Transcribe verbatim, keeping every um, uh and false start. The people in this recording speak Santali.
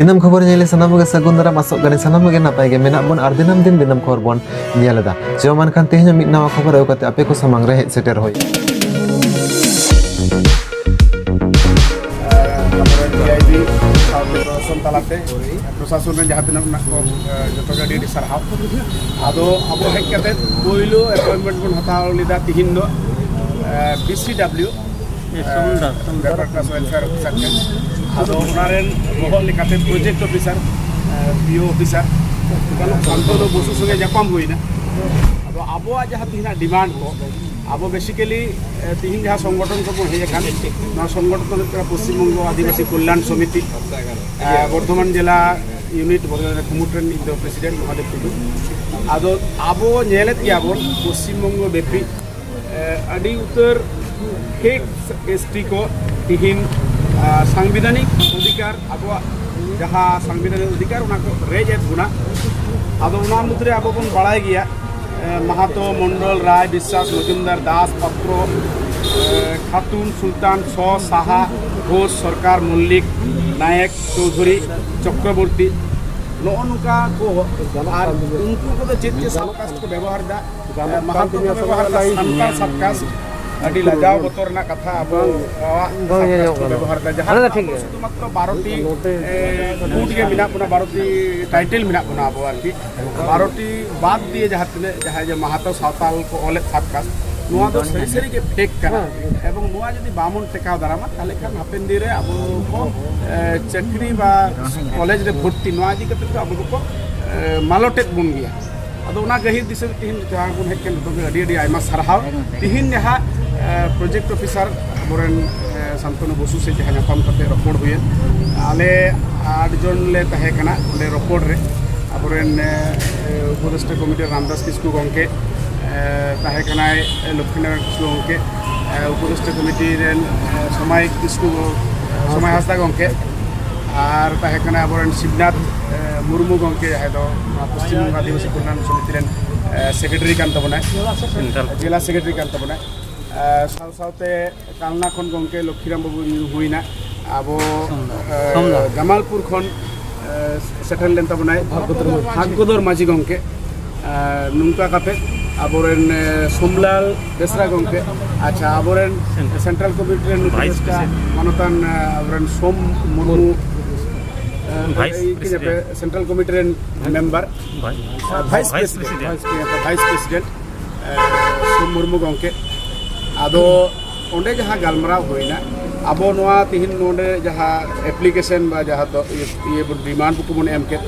ᱫᱤᱱᱟᱹᱢ ᱠᱷᱚᱵᱚᱨ ᱧᱮᱞ ᱥᱟᱱᱟᱢ ᱜᱮ ᱥᱟᱹᱜᱩᱱ ᱫᱟᱨᱟᱢ, ᱟᱥᱚᱜ ᱠᱟᱹᱱᱟᱹᱧ ᱥᱟᱱᱟᱢ ᱜᱮ ᱱᱟᱯᱟᱭ ᱜᱮ ᱢᱮᱱᱟᱜ ᱵᱚᱱ ᱟᱨ ᱫᱤᱱᱟᱹᱢ ᱫᱤᱱ ᱫᱤᱱᱟᱹᱢ ᱠᱷᱚᱵᱚᱨ ᱵᱚᱱ ᱧᱮᱞ ᱮᱫᱟ᱾ ᱪᱚ ᱢᱟ ᱮᱱᱠᱷᱟᱱ ᱛᱮᱦᱮᱧ ᱦᱚᱸ ᱢᱤᱫ ᱱᱟᱣᱟ ᱠᱷᱚᱵᱚᱨ ᱟᱹᱜᱩ ᱠᱟᱛᱮ ᱟᱯᱮ ᱠᱚ ᱥᱟᱢᱟᱝ ᱨᱮ ᱦᱮᱡ ᱥᱮᱴᱮᱨ ᱦᱩᱭ᱾ ᱛᱟᱨᱯᱚᱨᱮ ᱰᱤ ᱟᱭ ᱵᱤ ᱥᱟᱶᱛᱮ ᱯᱨᱚᱥᱟᱥᱚᱱ ᱛᱟᱞᱟᱛᱮ ᱯᱨᱚᱥᱟᱥᱚᱱ ᱨᱮᱱ ᱡᱟᱦᱟᱸ ᱛᱤᱱᱟᱹᱜ ᱢᱮᱱᱟᱜ ᱠᱚ, ᱡᱚᱛᱚ ᱜᱮ ᱟᱹᱰᱤ ᱟᱹᱰᱤ ᱥᱟᱨᱦᱟᱣ᱾ ᱟᱫᱚ ᱟᱵᱚ ᱦᱮᱡ ᱠᱟᱛᱮ ᱯᱳᱭᱞᱳ ᱮᱯᱚᱭᱮᱱᱴᱢᱮᱱᱴ ᱵᱚᱱ ᱦᱟᱛᱟᱣ ᱞᱮᱫᱟ ᱛᱤᱦᱤᱧ ᱫᱚ ᱵᱤ ᱥᱤ ᱰᱟᱵᱞᱤᱭᱩ ᱥᱚᱢᱫᱟ, ᱥᱚᱢᱫᱟ᱾ ᱵᱮᱯᱟᱨ ᱠᱞᱟᱥ ᱳᱭᱮᱞᱯᱷᱮᱭᱟᱨ ᱚᱯᱷᱤᱥᱟᱨ ᱴᱷᱮᱱ᱾ ᱟᱫᱚ ᱚᱱᱟ ᱨᱮᱱ ᱵᱚᱦᱚᱜ ᱞᱮᱠᱟᱛᱮ ᱯᱨᱚᱡᱮᱠᱴ ᱚᱯᱷᱤᱥᱟᱨ, ᱯᱤ ᱳ ᱚᱯᱷᱤᱥᱟᱨ ᱥᱟᱱᱛᱚᱱᱩ ᱵᱚᱥᱩ ᱥᱚᱸᱜᱮ ᱧᱟᱯᱟᱢ ᱦᱩᱭᱱᱟ᱾ ᱟᱫᱚ ᱟᱵᱚᱣᱟᱜ ᱡᱟᱦᱟᱸ ᱛᱤᱦᱤᱧᱟᱜ ᱰᱤᱢᱟᱱᱰ ᱠᱚ, ᱟᱵᱚ ᱵᱮᱥᱤᱠᱟᱞᱤ ᱛᱤᱦᱤᱧ ᱡᱟᱦᱟᱸ ᱥᱚᱝᱜᱚᱴᱷᱚᱱ ᱠᱚᱵᱚᱱ ᱦᱮᱡ ᱟᱠᱟᱱ, ᱱᱚᱣᱟ ᱥᱚᱝᱜᱚᱴᱷᱚᱱ ᱫᱚ ᱦᱩᱭᱩᱜ ᱠᱟᱱᱟ ᱯᱚᱥᱪᱤᱢ ᱵᱚᱝᱜᱚ ᱟᱹᱫᱤᱵᱟᱹᱥᱤ ᱠᱚᱞᱭᱟᱱ ᱥᱚᱢᱤᱛᱤ, ᱵᱚᱨᱫᱷᱚᱢᱟᱱ ᱡᱮᱞᱟ ᱤᱭᱩᱱᱤᱴ ᱵᱚᱨᱫᱷᱚᱢᱟᱱ ᱠᱩᱢᱩᱴ ᱨᱮᱱ ᱤᱧ ᱫᱚ ᱯᱨᱮᱥᱤᱰᱮᱱᱴ ᱢᱚᱦᱟᱫᱮᱵ ᱴᱩᱰᱩ᱾ ᱟᱫᱚ ᱟᱵᱚ ᱧᱮᱞᱮᱫ ᱜᱮᱭᱟ ᱵᱚᱱ ᱯᱚᱥᱪᱤᱢ ᱵᱚᱝᱜᱚ ᱵᱮᱯᱤ ᱟᱹᱰᱤ ᱩᱛᱟᱹᱨ ᱯᱷᱮᱠ ᱮᱥ ᱴᱤ ᱠᱚ ᱛᱤᱦᱤᱧ ᱥᱟᱝᱵᱤᱫᱷᱟᱱᱤᱠ ᱚᱫᱷᱤᱠᱟᱨ, ᱟᱵᱚᱣᱟᱜ ᱡᱟᱦᱟᱸ ᱥᱟᱝᱵᱤᱫᱷᱟᱱᱤᱠ ᱚᱫᱷᱤᱠᱟᱨ, ᱚᱱᱟ ᱠᱚ ᱨᱮᱡ ᱮᱫ ᱵᱚᱱᱟ᱾ ᱟᱫᱚ ᱚᱱᱟ ᱢᱩᱫᱽᱨᱮ ᱟᱵᱚ ᱵᱚᱱ ᱵᱟᱲᱟᱭ ᱜᱮᱭᱟ, ᱢᱟᱦᱟᱛᱚ, ᱢᱚᱱᱰᱚᱞ, ᱨᱟᱭ, ᱵᱤᱥᱥᱟᱥ, ᱢᱚᱡᱩᱢᱫᱟᱨ, ᱫᱟᱥ, ᱯᱟᱛᱨᱚ, ᱠᱷᱟᱛᱩᱱ, ᱥᱩᱞᱛᱟᱱ, ᱥᱚ, ᱥᱟᱦᱟ, ᱜᱷᱳᱥ, ᱥᱚᱨᱠᱟᱨ, ᱢᱚᱞᱞᱤᱠ, ᱱᱟᱭᱮᱠ, ᱪᱳᱣᱫᱷᱩᱨᱤ, ᱪᱚᱠᱨᱚᱵᱚᱨᱛᱤ, ᱱᱚᱜᱼᱚ ᱱᱚᱝᱠᱟ ᱠᱚ᱾ ᱟᱨ ᱩᱱᱠᱩ ᱠᱚᱫᱚ ᱪᱮᱫ ᱪᱮᱫ ᱥᱟᱵ ᱠᱟᱥᱴ ᱠᱚ ᱵᱮᱵᱚᱦᱟᱨ ᱮᱫᱟ? ᱢᱟᱦᱟᱛᱚ ᱠᱚ ᱵᱮᱵᱚᱦᱟᱨ ᱮᱫᱟ ᱥᱟᱱᱛᱟᱲ ᱥᱟᱵ ᱠᱟᱥᱴ᱾ ᱟᱹᱰᱤ ᱞᱟᱡᱟᱣ ᱵᱚᱛᱚᱨ ᱨᱮᱱᱟᱜ ᱠᱟᱛᱷᱟ, ᱟᱵᱚᱣᱟᱜ ᱥᱟᱵ ᱠᱟᱥᱴ ᱠᱚ ᱵᱮᱵᱚᱦᱟᱨ ᱮᱫᱟ, ᱡᱟᱦᱟᱸ ᱫᱚ ᱴᱷᱤᱠ ᱜᱮᱭᱟ᱾ ᱥᱩᱫᱷᱩᱢᱟᱛᱨᱚ ᱵᱟᱨᱚᱴᱤ ᱜᱩᱴ ᱜᱮ ᱢᱮᱱᱟᱜ ᱵᱚᱱᱟ, ᱵᱟᱨᱚᱴᱤ ᱴᱟᱭᱴᱮᱞ ᱢᱮᱱᱟᱜ ᱵᱚᱱᱟ ᱟᱵᱚ ᱟᱨᱠᱤ᱾ ᱵᱟᱨᱚᱴᱤ ᱵᱟᱫ ᱫᱤᱭᱮ ᱡᱟᱦᱟᱸ ᱛᱤᱱᱟᱹᱜ, ᱡᱟᱦᱟᱸᱭ ᱡᱮ ᱢᱟᱦᱟᱛᱚ ᱥᱟᱶᱛᱟᱞ ᱠᱚ ᱚᱞᱮᱫ ᱥᱟᱵ ᱠᱟᱥᱴ, ᱱᱚᱣᱟ ᱫᱚ ᱥᱟᱹᱨᱤ ᱥᱟᱹᱨᱤ ᱜᱮ ᱯᱷᱮᱠ ᱠᱟᱱᱟ᱾ ᱮᱵᱚᱝ ᱱᱚᱣᱟ ᱡᱩᱫᱤ ᱵᱟᱵᱚᱱ ᱴᱮᱠᱟᱣ ᱫᱟᱨᱟᱢᱟ, ᱛᱟᱦᱚᱞᱮ ᱠᱷᱟᱱ ᱦᱟᱯᱮᱱ ᱫᱤᱱ ᱨᱮ ᱟᱵᱚ ᱠᱚ ᱪᱟᱹᱠᱨᱤ ᱵᱟ ᱠᱚᱞᱮᱡᱽ ᱨᱮ ᱵᱷᱚᱨᱛᱤ, ᱱᱚᱣᱟ ᱤᱫᱤ ᱠᱟᱛᱮ ᱫᱚ ᱟᱵᱚ ᱫᱚᱠᱚ ᱢᱟᱞᱚᱴᱮᱫ ᱵᱚᱱ ᱜᱮᱭᱟ᱾ ᱟᱫᱚ ᱚᱱᱟ ᱜᱟᱹᱦᱤᱨ ᱫᱤᱥᱟᱹ ᱛᱮ ᱛᱮᱦᱮᱧ ᱡᱟᱦᱟᱸ ᱵᱚᱱ ᱦᱮᱡ ᱠᱟᱱ, ᱡᱚᱛᱚ ᱜᱮ ᱟᱹᱰᱤ ᱟᱹᱰᱤ ᱟᱭᱢᱟ ᱥᱟᱨᱦᱟᱣ᱾ ᱛᱮᱦᱮᱧ ᱡᱟᱦᱟᱸ ᱯᱨᱚᱡᱮᱠᱴ ᱚᱯᱷᱤᱥᱟᱨ ᱟᱵᱚᱨᱮᱱ ᱥᱟᱱᱛᱚᱱᱩ ᱵᱚᱥᱩ ᱥᱮ ᱡᱟᱦᱟᱸ ᱧᱟᱯᱟᱢ ᱠᱟᱛᱮ ᱨᱚᱯᱚᱲ ᱦᱩᱭᱮᱱ, ᱟᱞᱮ ᱟᱴ ᱡᱚᱱ ᱞᱮ ᱛᱟᱦᱮᱸ ᱠᱟᱱᱟ ᱚᱸᱰᱮ ᱨᱚᱯᱚᱲ ᱨᱮ᱾ ᱟᱵᱚᱨᱮᱱ ᱩᱯᱚᱫᱮᱥᱴᱟ ᱠᱚᱢᱤᱴᱤ ᱨᱟᱢᱫᱟᱥ ᱠᱤᱥᱠᱩ ᱜᱚᱢᱠᱮ ᱛᱟᱦᱮᱸ ᱠᱟᱱᱟᱭ, ᱞᱚᱠᱠᱷᱤᱱᱟᱨᱟᱭᱚᱬ ᱠᱤᱥᱠᱩ ᱜᱚᱢᱠᱮ ᱩᱯᱚᱫᱮᱥᱴᱟ ᱠᱚᱢᱤᱴᱤ ᱨᱮᱱ ᱥᱚᱢᱟᱭ ᱠᱤᱥᱠᱩ, ᱥᱚᱢᱟᱭ ᱦᱟᱸᱥᱫᱟ ᱜᱚᱢᱠᱮ, ᱟᱨ ᱛᱟᱦᱮᱸ ᱠᱟᱱᱟ ᱟᱵᱚᱨᱮᱱ ᱥᱤᱵᱱᱟᱛᱷ ᱢᱩᱨᱢᱩ ᱜᱚᱢᱠᱮ, ᱡᱟᱦᱟᱸᱭ ᱫᱚ ᱱᱚᱣᱟ ᱯᱚᱥᱪᱤᱢ ᱵᱚᱝᱜᱚ ᱟᱹᱫᱤᱵᱟᱹᱥᱤ ᱠᱚᱞᱭᱟᱱ ᱥᱚᱢᱤᱛᱤ ᱨᱮᱱ ᱥᱮᱠᱨᱮᱴᱟᱨᱤ ᱠᱟᱱ ᱛᱟᱵᱚᱱᱟᱭ, ᱡᱮᱞᱟ ᱥᱮᱠᱨᱮᱴᱟᱨᱤ ᱠᱟᱱ ᱛᱟᱵᱚᱱᱟᱭ᱾ ᱥᱟᱶ ᱥᱟᱶᱛᱮ ᱠᱟᱞᱱᱟ ᱠᱷᱚᱱ ᱜᱚᱢᱠᱮ ᱞᱚᱠᱠᱷᱤᱨᱟᱢ ᱵᱟᱹᱵᱩ ᱧᱩ ᱦᱩᱭᱱᱟ, ᱟᱵᱚ ᱥᱳᱢᱞᱟᱞ᱾ ᱮ, ᱥᱳᱢᱞᱟᱞ᱾ ᱡᱟᱢᱟᱞᱯᱩᱨ ᱠᱷᱚᱱ ᱮ, ᱥᱮᱴᱮᱨ ᱞᱮᱱ ᱛᱟᱵᱚᱱᱟᱭ ᱵᱷᱟᱜᱽᱜᱚᱫᱚᱨ ᱢᱟᱹᱡᱷᱤ ᱜᱚᱢᱠᱮ᱾ ᱮ, ᱱᱚᱝᱠᱟ ᱠᱟᱛᱮ ᱟᱵᱚᱨᱮᱱ ᱮ, ᱥᱳᱢᱞᱟᱞ ᱵᱮᱥᱨᱟ ᱜᱚᱢᱠᱮ, ᱟᱪᱪᱷᱟ, ᱟᱵᱚᱨᱮᱱ ᱥᱮᱱᱴᱨᱟᱞ ᱠᱚᱢᱤᱴᱤ ᱨᱮᱱ ᱱᱩᱠᱩ ᱵᱷᱟᱭᱤᱥ ᱡᱮᱥᱴᱟ ᱯᱨᱮᱥᱤᱰᱮᱱᱴ᱾ ᱢᱟᱱᱚᱛᱟᱱ ᱮ, ᱟᱵᱚᱨᱮᱱ ᱥᱳᱢ ᱢᱩᱨᱢᱩ, ᱮ, ᱵᱷᱟᱭᱤᱥ ᱤᱭᱟᱹ ᱯᱨᱮᱥᱤᱰᱮᱱᱴ᱾ ᱥᱮᱱᱴᱨᱟᱞ ᱠᱚᱢᱤᱴᱤ ᱨᱮᱱ member, vice vice president. President. Vice president, ᱮ, ᱥᱳᱢ ᱢᱩᱨᱢᱩ ᱜᱚᱢᱠᱮ᱾ ᱟᱫᱚ ᱚᱸᱰᱮ ᱡᱟᱦᱟᱸ ᱜᱟᱞᱢᱟᱨᱟᱣ ᱦᱩᱭᱱᱟ, ᱟᱵᱚ ᱱᱚᱣᱟ ᱛᱤᱦᱤᱧ ᱱᱚᱰᱮ ᱡᱟᱦᱟᱸ ᱮᱯᱞᱤᱠᱮᱥᱚᱱ ᱵᱟ ᱡᱟᱦᱟᱸ ᱫᱚ ᱤᱭᱟᱹ, ᱤᱭᱟᱹ ᱵᱚᱱ ᱰᱤᱢᱟᱱᱰ ᱠᱚᱵᱚᱱ ᱮᱢ ᱠᱮᱫ,